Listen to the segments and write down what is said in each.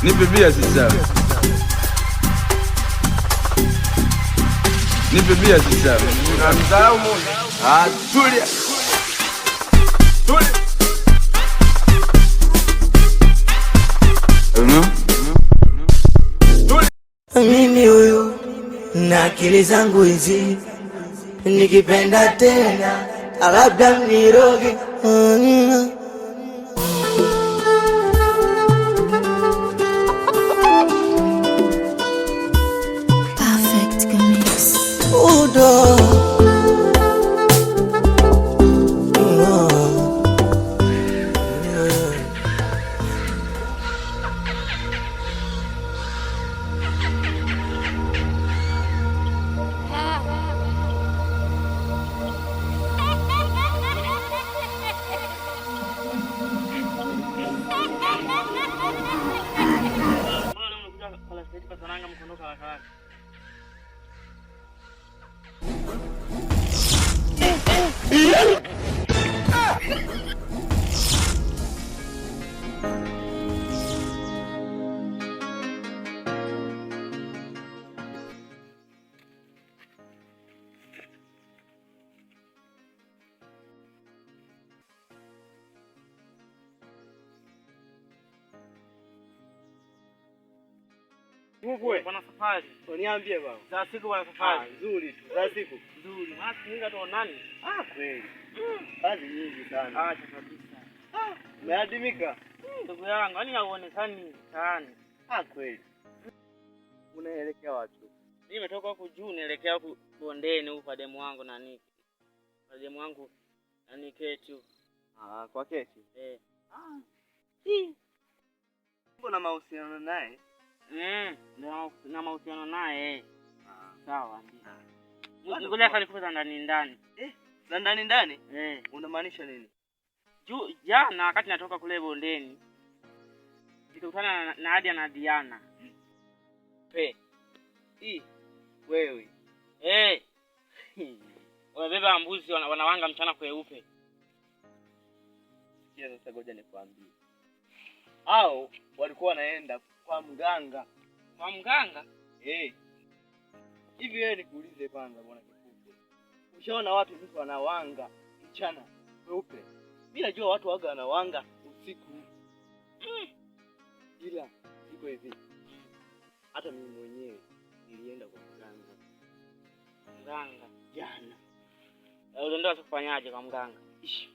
Nipe bia sasa. Nipe bia sasa. Unamdharau Mungu. Ah, tulia. Tulia. Mimi huyu na akili zangu hizi, nikipenda tena labda mniroge. Perfect Mix. Udo. No. Bwana Safari. Uniambie baba. Za siku bwana Safari. Ah, nzuri tu. Za siku. Nzuri. Maana siku nyingi hatuonani. Ah, kweli. Kazi nyingi sana. Acha kabisa. Umeadimika? Ndugu yangu, yaani hauonekani mtaani. Ah, kweli. Unaelekea wapi? Mimi nimetoka huku juu naelekea huku bondeni huku kwa demu wangu nani. Kwa demu wangu nani Keti huku. Ah, kwa Keti. Eh. Ah. Mbona mahusiano naye? Na mahusiano naye. Ah. Sawa ndio. Ngoja sasa nikupe za ndani ndani. Eh, za ndani ndani? Eh. Unamaanisha nini? Juu jana wakati natoka kule bondeni nikakutana na Nadia na Diana. Pe. I. Wewe. Eh. Wamebeba mbuzi wanawanga mchana kweupe. Sikia sasa, ngoja nikwambie. Hao walikuwa wanaenda kwa mganga. Kwa mganga? Eh. Hivi wewe nikuulize kwanza bwana Kifupi. Ushaona wapi mtu anawanga mchana kweupe? Mimi najua watu waga wanawanga usiku. Ila iko hivi. Hata mimi mwenyewe nilienda kwa mganga Mganga. jana. Ulienda kufanyaje kwa mganga? Ish.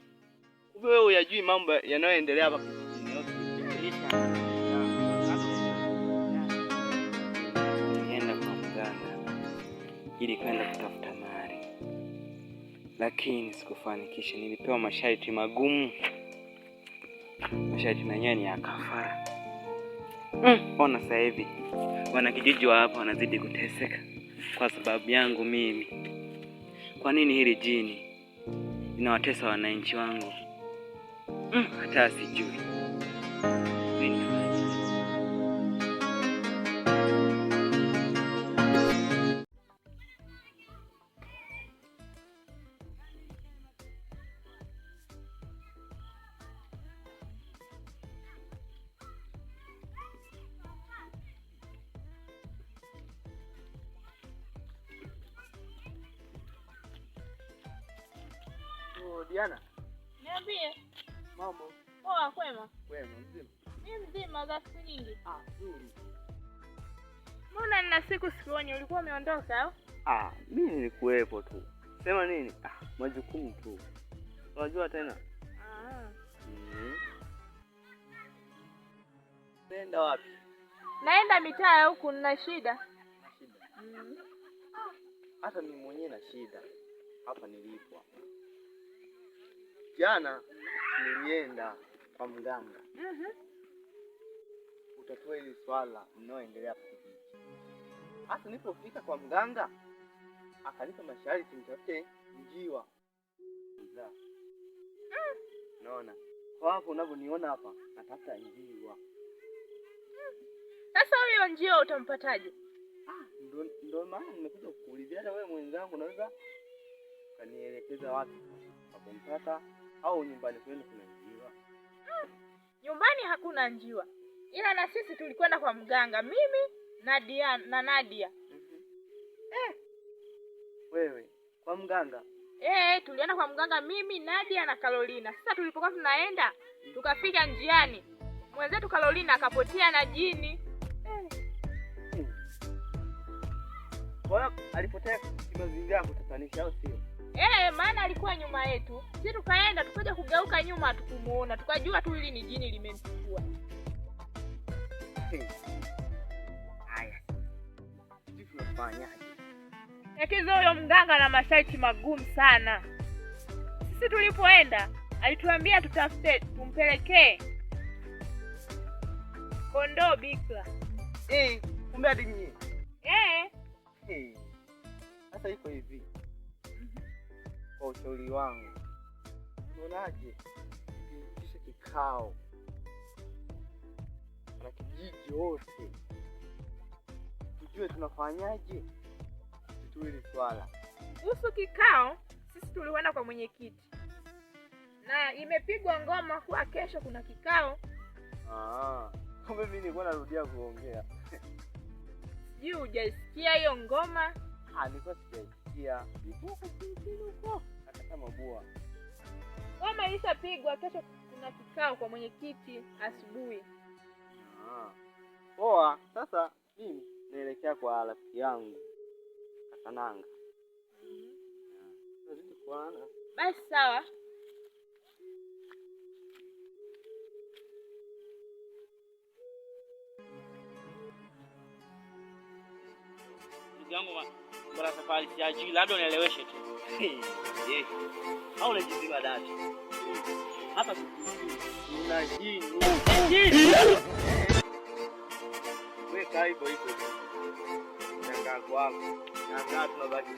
Kumbe wewe huyajui mambo yanayoendelea hapa kijijini. Nilienda kwa mganga ili kwenda kutafuta mali, lakini sikufanikisha. Nilipewa masharti magumu, masharti yenyewe ni ya kafara. Ona sasa hivi wanakijiji wa hapa wanazidi kuteseka kwa sababu yangu mimi. Kwa nini hili jini linawatesa wananchi wangu? Hata sijui. Sijui nifanye. Oh, Diana, Niambie. mambo? Poa, kwema? Kwema mzima? Mi mzima, za siku nyingi. Ah, nzuri. Mbona nina siku sikuoni, ulikuwa umeondoka au? Ah, mimi nilikuwepo tu. Sema nini? Ah, majukumu tu. Unajua tena? Ah. Nenda wapi? Naenda mitaa ya huku, nina shida. Shida. Hata mimi mwenyewe na shida hapa nilipo. Jana nilienda kwa mganga. Utatua hili swala mnaoendelea hapa kijiji. Hasa nilipofika kwa mganga akanipa masharti nitafute njiwa. Naona kwa hapo unavyoniona hapa natafuta njiwa. Sasa huyo njiwa utampataje? Ndo maana nimekuja kukuulizia, hata wewe mwenzangu unaweza ukanielekeza wapi pa kumpata, au nyumbani kwenu kuna njiwa? Nyumbani hakuna njiwa, Ila na sisi tulikwenda kwa mganga, mimi na Diana na Nadia. Wewe kwa mganga? Tulienda kwa mganga mimi, Nadia na Carolina. Sasa tulipokuwa tunaenda, tukafika njiani, mwenzetu Carolina akapotea na jini. Kwa hiyo alipotea kimazingira ya kutatanisha, au sio? Maana alikuwa nyuma yetu. Sisi tukaenda tukaja kugeuka nyuma hatukumuona. Tukajua tu hili ni jini limemchukua. Haya. Sisi tunafanyaje? Lakini huyo mganga ana masharti magumu sana. Sisi tulipoenda alituambia tutafute tumpelekee kondoo bikra. Kumbe hadi nyie. Sasa iko hivi. Kwa ushauri wangu, unaonaje tukiitisha kikao na kijiji wote tujue tunafanyaje tutue hili swala. Kuhusu kikao, sisi tulikwenda kwa mwenyekiti na imepigwa ngoma kuwa kesho kuna kikao. Kumbe mimi nilikuwa narudia kuongea. Sijui hujaisikia hiyo ngoma? Nilikuwa sijaisikia. Nilikuwa huko chini huko. Nakata mabua. Ngoma ilishapigwa, kesho kuna kikao kwa mwenyekiti asubuhi. Poa, sasa mimi naelekea kwa rafiki yangu Kasananga. Tunazidi kuana. Basi sawa. Ndugu yangu bwana safari sijajui, labda unieleweshe tu. Au unajiziba data. Hapa kuna jini. Wewe kaa hivyo hivyo. Shangaa kwako. Shangaa tunabaki.